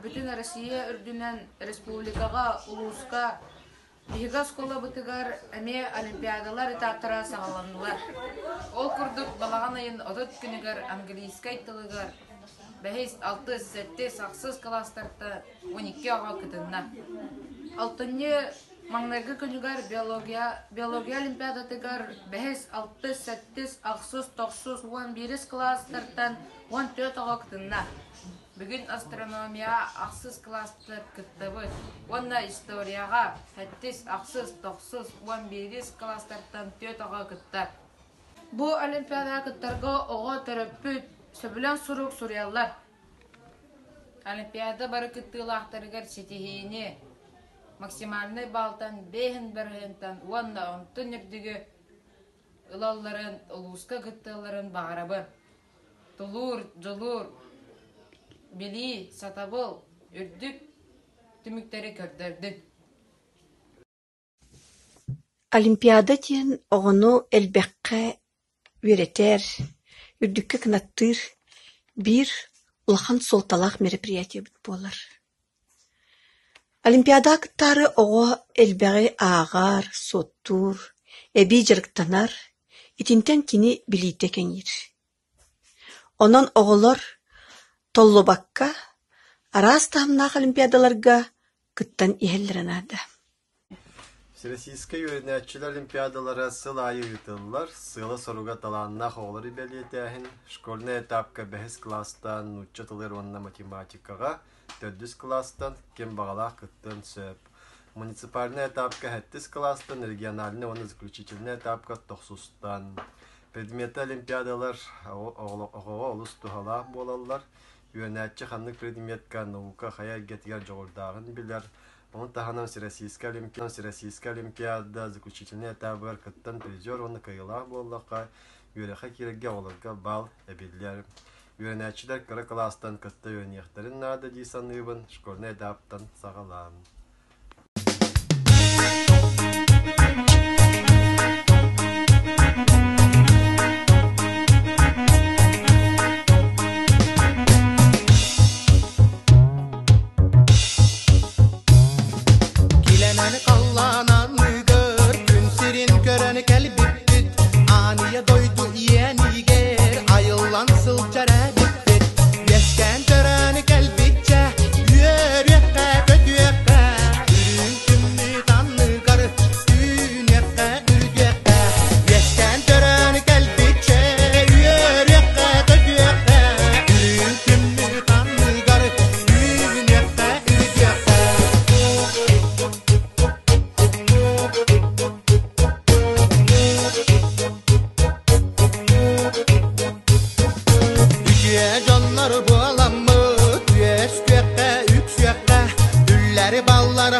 Бүтүн Россия үрдүнэн республикаҕа, улууска биһиги оскуолабытыгар эмиэ олимпиадалар этаптара саҕаланнылар. Ол курдук балаҕан ыйын 30 күнүгэр английскай тылыгар бэһис, алтыс, сэттис, ахсыс кылаастартан 12 оҕо кытынна. Алтынньы маҥнайгы күнүгэр биология олимпиадатыгар бэһис, алтыс, сэттис, ахсыс, тохсус, 11-ис кылаастартан 14 оҕо кытынна. Бүгүн астрономия ахсыс кылаастар кыттабыт уонна историяҕа сэттис, ахсыс, тохсус, 11-ис кылаастартан түөрт оҕо кыттар. Бу олимпиадаҕа кыттарга оҕо төрөппүт сөбүлэҥ сурук суруйаллар. Олимпиада бары кыттыылаахтарыгар ситиһиини максимальнай баалтан 5 бырыһыантан уонна онтон үрдүгү ылалларын, улууска кытталларын баҕарабын. Тулуур, дьулуур, билии, сатабыл үрдүк түмүктэри көрдөрдүн. Олимпиада диэн оҕону элбэххэ үөрэтэр, үрдүккэ кынаттыыр биир улахан суолталаах мероприятиебыт буолар. Олимпиадаҕа кыттаары оҕо элбэҕи ааҕар, суоттуур, эбии дьарыктанар, итинтэн кини билиитэ кэҥиир. Онон оҕолор толлубакка араас таһымнаах олимпиадаларга кыттан иһэллэрэ наада. Всероссийскай үөрэнээччилэр олимпиадалара сыл аайы ыытыллар, сыала-соруга талааннаах оҕолору бэлиэтээһин, школьнай этапка бэһис кылаастаан нуучча тылыгар уонна математикаҕа, төрдүс кылаастан ким баҕалаах кыттыан сөп. Муниципальнай этапка сэттис кылаастан, региональнай уонна заключительнай этапка тохсустан. Предметы олимпиадалар оҕоҕо олус туһалаах буолаллар. Үөрэнээччи ханнык предметка наука хайа эйгэтигэр дьоҕурдааҕын билэр, Ону таһынан Всероссийскай Олимпиада заключительнай этабыгар кыттан призер уонна кыайыылаах буоллахха, үөрэххэ киирэргэ оҕолорго балл эбиллэр. Үөрэнээччилэр кыра кылаастан кытта үөрэниэхтэрин наада дии саныыбын, школьнай этаптан саҕалаан. Килэнэн халлаан анныгар күн сирин көрөн кэлбиппит, Ааныйа дойду иэнигэр айыллан сылдьар эбиппит. Үөскээн төрөөн кэлбиччэ үөрүөххэ көтүөххэ, үрүҥ күммүт анныгар үүнүөххэ үрдүөххэ. Үөскээн төрөөн кэлбиччэ үөрүөххэ көтүөххэ, үрүҥ күммүт анныгар үүнүөххэ үрдүөххэ. Үтүө дьоннор буоламмыт, үөскүөххэ, үксүөххэ, үллэри баллар